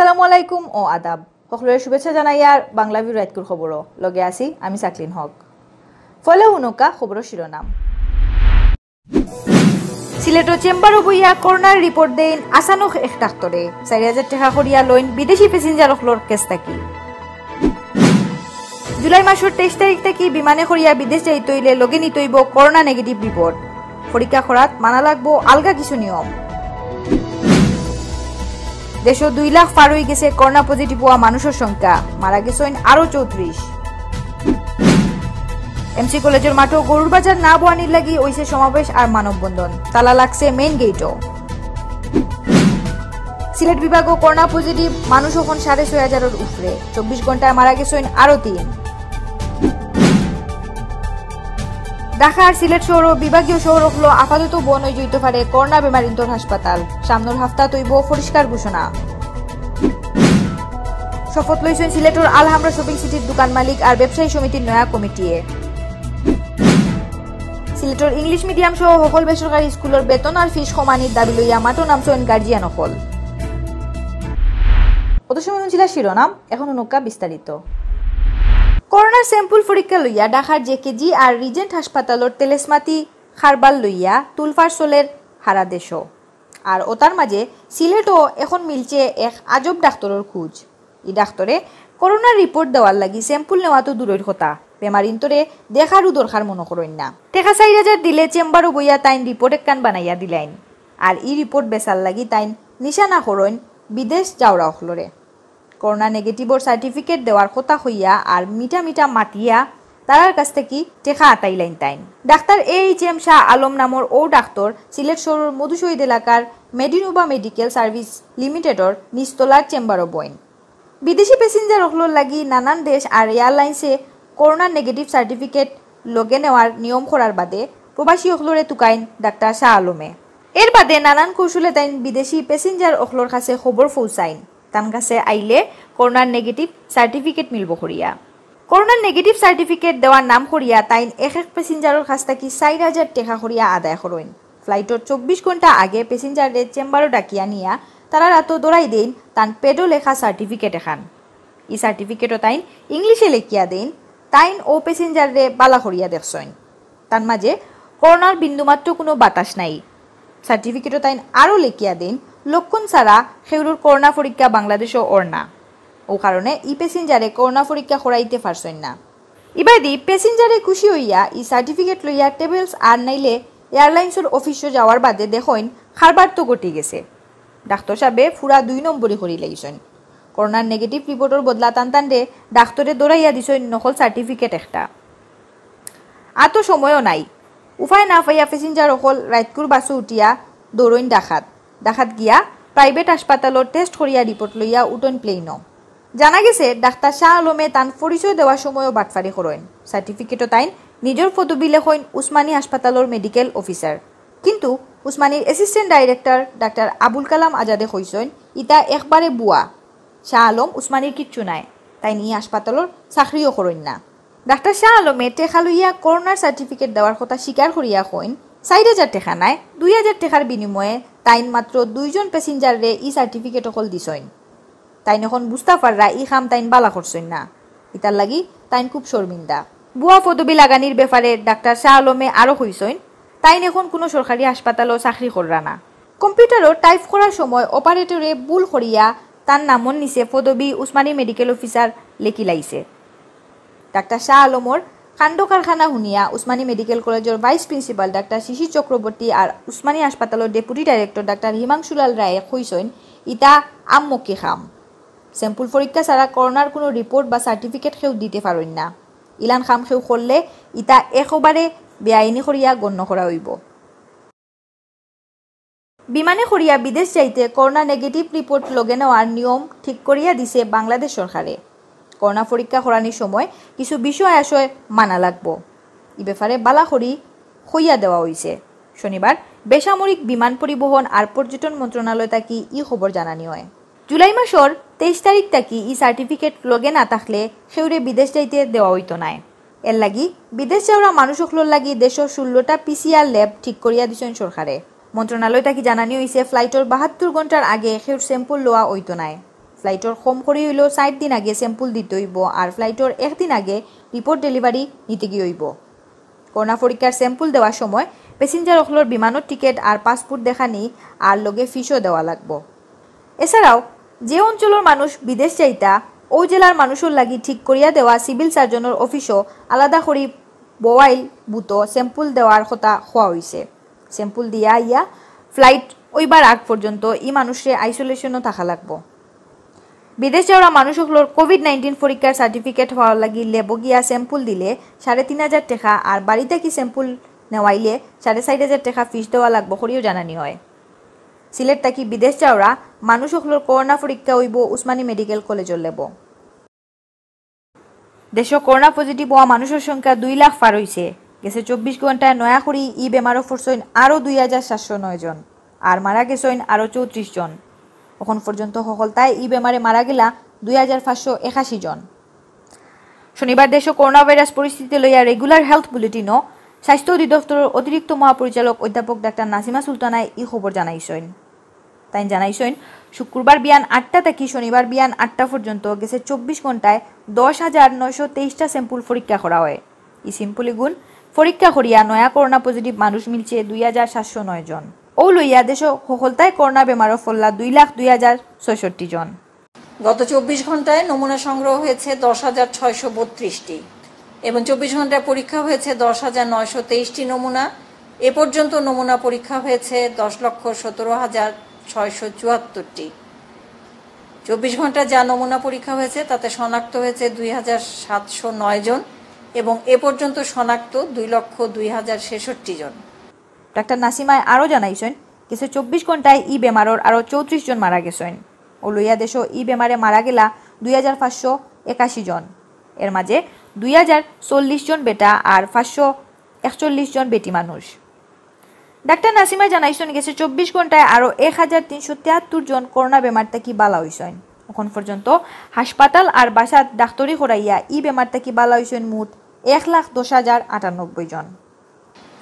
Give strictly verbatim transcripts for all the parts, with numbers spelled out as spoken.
আসসালামু আলাইকুম ও আদাব। সকলরে শুভেচ্ছা জানাইয়ার বাংলা ভিউ রাইতকুর খবরও। লগে আছি আমি সাকলিন হক। ফলে হুনউক্কা খবরর শিরোনাম। সিলেটো চেম্বারো বইয়া করোনার রিপোর্ট দেইন আচানক এক ডাক্তরে। চাইর হাজার টেকা করিয়া লইন বিদেশি প্যাসেঞ্জার অকলর গেছ থাকি। জুলাই মাসর তেইশ তারিখ থাকি বিমানে করিয়া বিদেশ যাইতে অইলে লগে নিতে অইবো করোনা নেগেটিভ রিপোর্ট। পরীক্ষা করাত মানা লাগবো আলগা কিছু নিয়ম। দেশো দুই লাখ পার অইগেছে করোনা পজিটিভ অওয়া মানুষর সংখ্যা, মারা গেছইন আরো চৌত্রিশ। এমসি কলেজর মাঠো গরুর বাজার না বওয়ানির লাগি অইছে সমাবেশ আর মানববন্ধন, তালা লাগছে মেইন গেইটও। সিলেট বিভাগো করোনা পজিটিভ মানুষ অখন সাড়ে ছয় হাজারর উপরে, চব্বিশ ঘন্টায় মারা গেছইন আরো তিন। ঢাকা আর সিলেট শহরো বিভাগীয় শহর অকলো আপাতত বন্ধ অইযিতো পারে করোনা বেমারিন্তর হাসপাতাল, সামনর হাপ্তাত অইবো পরিষ্কার ঘোষণা। শপথ লইছইন সিলেটর আলহামরা শপিং সিটির দোকান মালিক আর ব্যবসায়ী সমিতির নয়া কমিটিয়ে। সিলেটর ইংলিশ মিডিয়াম সহ সকল বেসরকারি স্কুলর বেতন আর ফিস কমানির দাবি লইয়া মাঠো নামছইন গার্জিয়ান অকল। অত সময় হুনছিলা শিরোনাম, এখন হুনউক্কা বিস্তারিত। করোনার স্যাম্পল পরীক্ষা লইয়া ঢাকার জেকেজি আর রিজেন্ট হাসপাতালর তেলেসমাতি কারবার লইয়া তুলফার চলের হারা দেশো। আর অতার মাঝে সিলেটও এখন মিলছে এক আজব ডাক্তরর খোঁজ। ই ডাক্তরে করোনার রিপোর্ট দেওয়ার লাগি স্যাম্পল নেওয়া তো দূরর কথা, বেমারিন্তরে দেখারও দরকার মনো করইন না। টেকা চাইর হাজার দিলে চেম্বারো বইয়া তাইন রিপোর্ট একখান বানাইয়া দিলাইন। আর ই রিপোর্ট বেচার লাগি তাইন নিশানা করইন বিদেশ যাওরা অকলরে। করোনা নেগেটিভর সার্টিফিকেট দেওয়ার কথা কইয়া আর মিঠা মিঠা মাতিয়া তারার কাছ থাকি টেকা আতাইলাইন তাইন। Doctor A H M Shah Alam নামর অউ ডাক্তর সিলেট শহরর মধুশহীদ এলাকার মেডিনোভা মেডিকেল সার্ভিস লিমিটেডর নিচতলার চেম্বারো বইন। বিদেশি প্যাসেঞ্জার অকলর লাগি নানান দেশ আর এয়ারলাইন্সে করোনা নেগেটিভ সার্টিফিকেট লগে নেওয়ার নিয়ম করার বাদে প্রবাসী অকলরে তুকাইন ডাক্তার শাহ আলমে। এর বাদে নানান কৌশলে তাইন বিদেশি প্যাসেঞ্জার অকলর কাছে খবর পৌঁছাইন, তান কাছে আইলে করোনার নেগেটিভ সার্টিফিকেট মিলবো করিয়া। করোনার নেগেটিভ সার্টিফিকেট দেওয়ার নাম করিয়া তাইন এক এক প্যাসেঞ্জারর কাছ থাকি চাইর হাজার টেকা করিয়া আদায় করইন। ফ্লাইটর চব্বিশ ঘন্টা আগে প্যাসেঞ্জাররে চেম্বারো ডাকিয়া নিয়া তারার আতো ধরাই দেইন তান প্যাডো লেখা সার্টিফিকেট এখান। ই সার্টিফিকেটও তাইন ইংলিশে লেখিয়া দেইন, তাইন অউ প্যাসেঞ্জাররে বালা করিয়া দেখছইন। তার মাঝে করোনার বিন্দুমাত্র কোনো বাতাস নাই। সার্টিফিকেটও তাইন আরও লেখিয়া দেইন, লক্ষণ ছাড়া কেউরর করোনা পরীক্ষা বাংলাদেশো অর না। অউ কারণে ই প্যাসেঞ্জারে করোনা পরীক্ষা করাইতে পারছইন না। ইবাদি প্যাসেঞ্জারে খুশি অইয়া ই সার্টিফিকেট লইয়া ট্রাভেলস আর নাইলে এয়ারলাইন্সর অফিসো যাওয়ার বাদে দেখইন কারবার তো ঘটি গেছে। ডাক্তর সাবে পুরা দুই নম্বরি করি লাইছইন। করোনার নেগেটিভ রিপোর্টর বদলা তান তানরে ডাক্তরে ধরাইয়া দিছইন নকল সার্টিফিকেট একটা। আতো সময়ও নাই। উপায় না পাইয়া প্যাসেঞ্জার অকল রাইতকুর বাসো উঠিয়া দৌড়ইন ঢাকাত। ঢাকাত গিয়া প্রাইভেট হাসপাতালর টেস্ট করিয়া রিপোর্ট লইয়া উঠইন প্লেইনো। জানা গেছে, ডাক্তার শাহ আলমে তান পরিচয় দেওয়ার সময়ও বাটফারি করইন। সার্টিফিকেটও তাইন নিজর পদবি লেখইন উসমানী হাসপাতালর মেডিকেল অফিসার। কিন্তু উসমানীর অ্যাসিস্ট্যান্ট ডাইরেক্টর ডাক্তার আবুল কালাম আজাদে কইছইন, ইতা একবারে ভুয়া। শাহ আলম উসমানীর কিচ্ছু নায়, তাইন ই হাসপাতালর চাকরিও করইন না। ডাক্তার শাহ আলমে টেকা লইয়া করোনার সার্টিফিকেট দেওয়ার কথা স্বীকার করিয়া কইন, চাইর হাজার টেকা নায়, দুই হাজার টেকার বিনিময়ে তাইন মাত্র দুইজন প্যাসেঞ্জাররে ই সার্টিফিকেট অকল দিছইন। তাইন এখন বুঝতা পাররা ই কাম তাইন বালা করছইন না, ইতার লাগি তাইন খুব শর্মিন্দা। ভুয়া পদবি লাগানির ব্যাপারে ডাক্তার শাহ আলমে আরও কইছইন, তাইন এখন কুনু সরকারি হাসপাতালও চাকরি কররা না। কম্পিউটারো টাইপ করার সময় অপারেটরে ভুল করিয়া তান নামর নিচে পদবি উসমানী মেডিকেল অফিসার লেখিলাইছে। ডাক্তার শাহ আলমর কাণ্ড কারখানা হুনিয়া উসমানী মেডিকেল কলেজর ভাইস প্রিন্সিপাল ডাক্তার শিশির চক্রবর্তী আর উসমানী হাসপাতালর ডেপুটি ডাইরেক্টর ডাক্তার হিমাংশুলাল রায়ে কইছইন, ইতা আমমকি কাম। স্যাম্পল পরীক্ষা ছাড়া করোনার কুনু রিপোর্ট বা সার্টিফিকেট কেউ দিতে পারইন না। ইলান কাম কেউ করলে ইতা একবারে বেআইনি করিয়া গণ্য করা অইবো। বিমানে করিয়া বিদেশ যাইতে করোনা নেগেটিভ রিপোর্ট লগে নেওয়ার নিয়ম ঠিক করিয়া দিছে বাংলাদেশ সরকারে। করোনা পরীক্ষা করানির সময় কিছু বিষয় আশয় মানা লাগবো। ই ব্যাপারে বালা করি কইয়া দেওয়া অইছে। শনিবার বেসামরিক বিমান পরিবহন আর পর্যটন মন্ত্রণালয় থাকি ই খবর জানানি অয়। জুলাই মাসর তেইশ তারিখ থাকি ই সার্টিফিকেট লগে না থাকলে কেউরে বিদেশ যাইতে দেওয়া অইতো নায়। এর লাগি বিদেশ যাওরা মানুষ অকলর লাগি দেশর ষোলোটা পিসিআর ল্যাব ঠিক করিয়া দিছইন সরকারে। মন্ত্রণালয় থাকি জানানি অইছে, ফ্লাইটর বাহাত্তর ঘন্টার আগে কেউর স্যাম্পল লওয়া অইতো নায়। ফ্লাইটর কম করি অইলেও ষাইট দিন আগে স্যাম্পল দিতে অইবো, আর ফ্লাইটর একদিন আগে রিপোর্ট ডেলিভারি নিতে গিয়া অইবো। করোনা পরীক্ষার স্যাম্পল দেওয়ার সময় প্যাসেঞ্জার অকলর বিমানর টিকেট আর পাসপোর্ট দেখানি আর লগে ফিসও দেওয়া লাগবো। এছাড়াও যে অঞ্চলর মানুষ বিদেশ যাইতা, অউ জেলার মানুষর লাগি ঠিক করিয়া দেওয়া সিভিল সার্জনর অফিসও আলাদা করি মোবাইল বুথো স্যাম্পল দেওয়ার কথা কওয়া অইছে। স্যাম্পল দিয়া আইয়া ফ্লাইট অইবার আগ পর্যন্ত ই মানুষরে আইসোলেশনও থাকা লাগবো। বিদেশ যাওরা মানুষ অকলর কোভিড নাইনটিন পরীক্ষার সার্টিফিকেট পাওয়ার লাগি ল্যাবো গিয়া স্যাম্পল দিলে সাড়ে তিন হাজার টেকা, আর বাড়ি থাকি স্যাম্পল নেওয়াইলে সাড়ে চাইর হাজার টেকা ফিস দেওয়া লাগবো করিও জানানি অয়। সিলেট থাকি বিদেশ যাওরা মানুষ অকলর করোনা পরীক্ষা অইবো উসমানী মেডিকেল কলেজর ল্যাবো। দেশো করোনা পজিটিভ অওয়া মানুষর সংখ্যা দুই লাখ পার অইছে। গেছে চব্বিশ ঘন্টায় নয়া করি ই বেমারো পড়ছইন আরও দুই হাজার সাতশো নয় জন, আর মারা গেছইন আরও চৌত্রিশ জন। অখন পর্যন্ত হকলতায় ই বেমারে মারা গেলা দুই হাজার পাঁচশো একাশি জন। শনিবার দেশো করোনা ভাইরাস পরিস্থিতি লইয়া রেগুলার হেলথ বুলেটিনো স্বাস্থ্য অধিদপ্তরর অতিরিক্ত মহাপরিচালক অধ্যাপক ডাক্তার নাসিমা সুলতানায় ই খবর জানাইছইন। তাইন জানাইছইন, শুক্রবার বিয়ান আটটা থাকি শনিবার বিয়ান আটটা পর্যন্ত গেছে চব্বিশ ঘন্টায় দশ হাজার নয়শো তেইশটা স্যাম্পল পরীক্ষা করা অয়। ই স্যাম্পল ইগুন পরীক্ষা করিয়া নয়া করোনা পজিটিভ মানুষ মিলছে দুই হাজার সাতশো নয় জন। অউ লইয়া দেশো হকলতায় করোনা বেমারো পড়লা দুই লাখ দুই হাজার ছয়ষট্টি জন। গত চব্বিশ ঘন্টায় নমুনা সংগ্রহ হয়েছে দশ হাজার ছয়শো বত্রিশটি এবং চব্বিশ ঘন্টায় পরীক্ষা হয়েছে দশ হাজার নয়শো তেইশটি নমুনা। এ পর্যন্ত নমুনা পরীক্ষা হয়েছে দশ লক্ষ সতেরো হাজার ছয়শো চুয়াত্তরটি। চব্বিশ ঘন্টায় যা নমুনা পরীক্ষা হয়েছে, তাতে শনাক্ত হয়েছে দুই হাজার সাতশো নয় জন এবং এ পর্যন্ত শনাক্ত দুই লক্ষ দুই হাজার ছেষট্টি জন। ডাক্তার নাসিমায় আরও জানাইছইন, গেছে চব্বিশ ঘন্টায় ই বেমারর আরও চৌত্রিশ জন মারা গেছইন। অউ লইয়া দেশো ই বেমারে মারা গেলা দুই হাজার পাঁচশো একাশি জন। এর মাঝে দুই হাজার চল্লিশ জন বেটা আর পাঁচশো একচল্লিশ জন বেটি মানুষ। ডাক্তার নাসিমায় জানাইছইন, গেছে চব্বিশ ঘন্টায় আরও এক হাজার তিনশো তিয়াত্তর জন করোনা বেমার থাকি বালা অইছইন। অখন পর্যন্ত হাসপাতাল আর বাসাত ডাক্তরি করাইয়া ই বেমার থাকি বালা অইছইন মোট এক লাখ দশ হাজার আটানব্বই জন।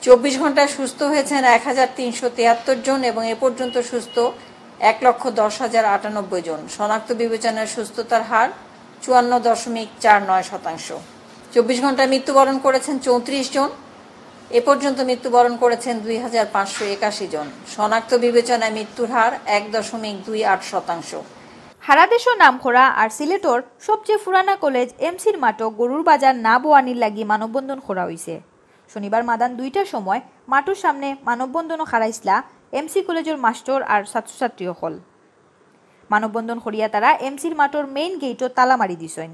চব্বিশ ঘন্টায় সুস্থ হয়েছেন এক হাজার তিনশো তিয়াত্তর জন এবং এ পর্যন্ত সুস্থ এক লক্ষ দশ হাজার আটানব্বই জন। শনাক্ত বিবেচনায় সুস্থতার হার চুয়ান্ন দশমিক চার নয় শতাংশ। চব্বিশ ঘন্টায় মৃত্যুবরণ করেছেন চৌত্রিশ জন। এ পর্যন্ত মৃত্যুবরণ করেছেন দুই হাজার পাঁচশো একাশি জন। শনাক্ত বিবেচনায় মৃত্যুর হার এক দশমিক দুই আট শতাংশ। হারা দেশো নাম করা আর সিলেটর সবচেয়ে পুরানা কলেজ এমসির মাঠো গরুর বাজার না বওয়ানির লাগি মানববন্ধন করা অইছে। শনিবার মাদান দুইটার সময় মাঠর সামনে মানববন্ধনও খাড়াইছলা এমসি কলেজর মাস্টর আর ছাত্রছাত্রী অকল। মানববন্ধন করিয়া তারা এমসির মাঠর মেইন গেইটও তালা মারি দিছইন।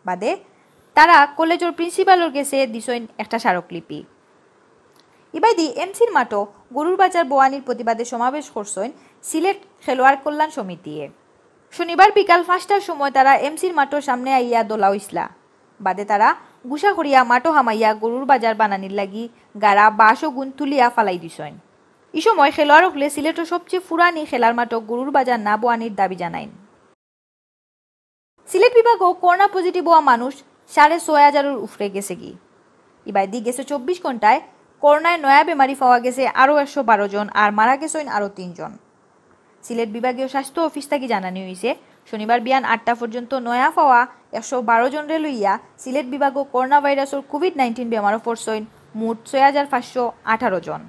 বাদে তারা কলেজর প্রিন্সিপালর গেছে দিছইন একটা স্মারকলিপি। ইবাদি এমসির মাঠো গরুর বাজার বওয়ানির প্রতিবাদে সমাবেশ করছইন সিলেট খেলোয়াড় কল্যাণ সমিতিয়ে। শনিবার বিকাল পাঁচটার সময় তারা এমসির মাঠর সামনে আইয়া দলা অইছলা। বাদে তারা গুসা করিয়া মাঠো হামাইয়া গরুর বাজার বানানির লাগি গাড়া বাঁশ অগুন তুলিয়া ফালাই দিছইন। ই সময় খেলোয়াড় অকলে সিলেটর সবচেয়ে পুরানি খেলার মাঠো গরুর বাজার না বওয়ানির দাবি জানাইন। সিলেট বিভাগও করোনা পজিটিভ অওয়া মানুষ সাড়ে ছয় হাজারর উপরে গেছেগি। ইবাদি গেছে চব্বিশ ঘন্টায় করোনায় নয়া বেমারি পাওয়া গেছে আরও একশো বারো জন, আর মারা গেছইন আরও তিন জন। সিলেট বিভাগীয় স্বাস্থ্য অফিস থাকি জানানি অইছে, শনিবার বিয়ান আটটা পর্যন্ত নয়া পাওয়া একশো বারো জনরে লইয়া সিলেট বিভাগও করোনা ভাইরাসর কোভিড নাইনটিন বেমারো পড়ছইন মোট ছয় হাজার পাঁচশো আঠারো জন।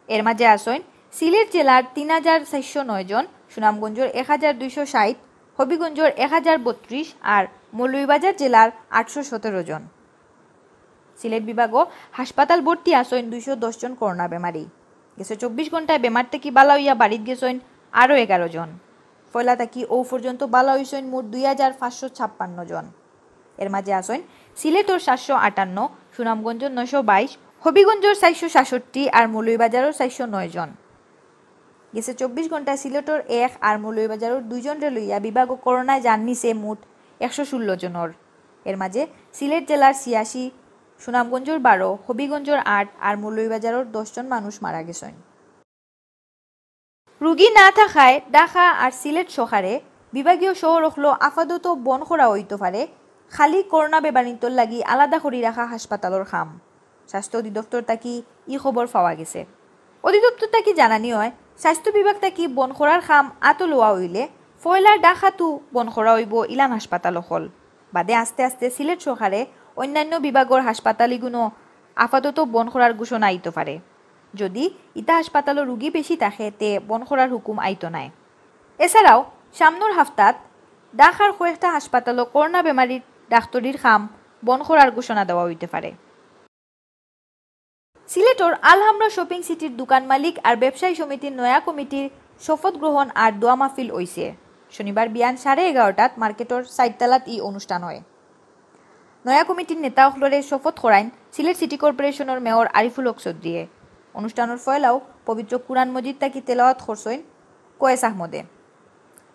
এর মাঝে আছইন সিলেট জেলার তিন হাজার চারশো নয় জন, সুনামগঞ্জর এক হাজার দুইশো ষাইট, হবিগঞ্জর এক হাজার বত্রিশ আর মৌলভীবাজার জেলার আটশো সতেরো জন। সিলেট বিভাগও হাসপাতাল ভর্তি আছইন দুইশো দশ জন করোনা বেমারি। গেছে চব্বিশ ঘন্টায় বেমার থাকি বালা অইয়া বাড়িত গেছইন আরও এগারো জন। পয়লা থাকি অউ পর্যন্ত বালা অইছইন মোট দুই হাজার পাঁচশো ছাপ্পান্ন জন। এর মাঝে আছইন সিলেটর সাতশো আটান্ন, সুনামগঞ্জর নয়শো বাইশ, হবিগঞ্জর চারশো সাতষট্টি আর মৌলভীবাজারর চারশো নয় জন। গেছে চব্বিশ ঘন্টায় সিলেটর এক আর মৌলভীবাজারর দুইজনরে লইয়া বিভাগও করোনায় জান নিছে মোট একশো ষোলো জনর। এর মাঝে সিলেট জেলার ছিয়াশি, সুনামগঞ্জর বারো, হবিগঞ্জর আট আর মৌলভীবাজারর দশ জন মানুষ মারা গেছইন। রুগী না থাকায় ঢাকা আর সিলেট সরকারে বিভাগীয় শহর অকলো আপাতত বন্ধ করা অইতো পারে খালি করোনা বেমারিন্তর লাগি আলাদা করি রাখা হাসপাতালর কাম। স্বাস্থ্য অধিদপ্তর থাকি ই খবর পাওয়া গেছে। অধিদপ্তর থাকি জানানি অয়, স্বাস্থ্য বিভাগ থাকি বন্ধ করার কাম আতো লওয়া অইলে পয়লার ঢাকাত বন্ধ করা অইবো ইলান হাসপাতাল অকল। বাদে আস্তে আস্তে সিলেট সরকারে অন্যান্য বিভাগর হাসপাতাল ইগুনও আপাতত বন্ধ করার ঘোষণা আইতো পারে। যদি ইতা হাসপাতালো রুগী বেশি থাকে, তে বন্ধ করার হুকুম আইতো নায়। এছাড়াও সামনর হাপ্তাত ঢাকার কয়েকটা হাসপাতালো করোনা বেমারির ডাক্তরির কাম বন্ধ করার ঘোষণা দেওয়া অইতে পারে। সিলেটর আলহামরা শপিং সিটির দোকান মালিক আর ব্যবসায়ী সমিতির নয়া কমিটির শপথ গ্রহণ আর দোয়া মাহফিল অইছে। শনিবার বিয়ান সাড়ে এগারোটাত মার্কেটর সাইডতালাত ই অনুষ্ঠান অয়। নয়া কমিটির নেতা অকলরে শপথ করাইন সিলেট সিটি কর্পোরেশনর মেয়র আরিফুল হক চৌধুরীয়ে। অনুষ্ঠানর পয়লাও পবিত্র কুরআন মজিদ থাকি তেলাওয়াত করছইন কয়েস আহমদে।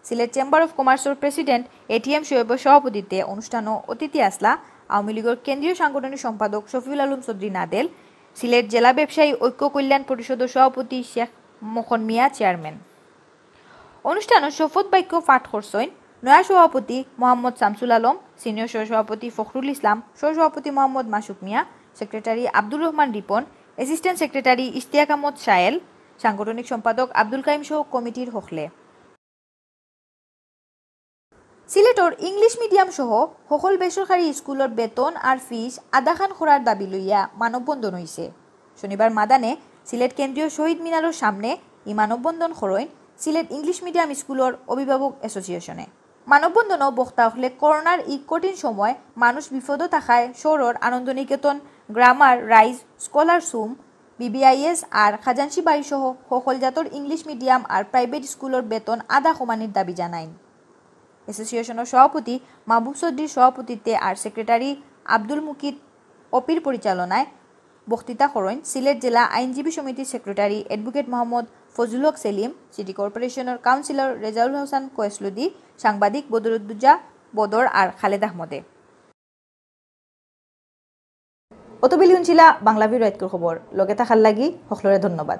সিলেট চেম্বার অফ কমার্সর প্রেসিডেন্ট এটিএম শোয়েবর সভাপতিত্বে অনুষ্ঠানো অতিথি আছলা আওয়ামী লীগর কেন্দ্রীয় সাংগঠনিক সম্পাদক শফিউল আলম চৌধুরী নাদেল, সিলেট জেলা ব্যবসায়ী ঐক্য কল্যাণ পরিষদর সভাপতি শেখ মখন মিয়া চেয়ারম্যান। অনুষ্ঠানো শপথ বাক্য পাঠ করছইন নয়া সভাপতি মোহাম্মদ শামসুল আলম, সিনিয়র সহসভাপতি ফখরুল ইসলাম, সহসভাপতি মোহাম্মদ মাসুক মিয়া, সেক্রেটারি আব্দুর রহমান রিপন, অ্যাসিস্ট্যান্ট সেক্রেটারি ইশতিয়াক আহমদ সায়েল, সাংগঠনিক সম্পাদক আব্দুল কাইম সহ কমিটির হকলে। সিলেটর ইংলিশ মিডিয়াম সহ সকল বেসরকারি স্কুলর বেতন আর ফিস আধাখান করার দাবি লইয়া মানববন্ধন অইছে। শনিবার মাদানে সিলেট কেন্দ্রীয় শহীদ মিনারর সামনে ই মানববন্ধন করইন সিলেট ইংলিশ মিডিয়াম স্কুলর অভিভাবক অ্যাসোসিয়েশনে। মানববন্ধনো বক্তা অকলে করোনার ই কঠিন সময় মানুষ বিপদো থাকায় শহরর আনন্দনিকেতন, গ্রামার, রাইজ, স্কলার সুম, বিবিআইএস আর খাজানশি বাড়ি সহ সকল জাতর ইংলিশ মিডিয়াম আর প্রাইভেট স্কুলর বেতন আধা কমানির দাবি জানাইন। অ্যাসোসিয়েশনর সভাপতি মাহবুব চৌধুরীর সভাপতিত্বে আর সেক্রেটারি আব্দুল মুকিত অপির পরিচালনায় বক্তৃতা করইন সিলেট জেলা আইনজীবী সমিতির সেক্রেটারি অ্যাডভোকেট মোহাম্মদ ফজলুল হক সেলিম, সিটি কর্পোরেশনর কাউন্সিলর রেজাউল হোসেন কয়েসলুদি, সাংবাদিক বদরুদ্দুজা বদর আর খালেদ আহমদে। অতবেলি হুনছিলা বাংলা ভিউ রাইতকুর খবর। লগে থাকার লাগি সকলরে ধন্যবাদ।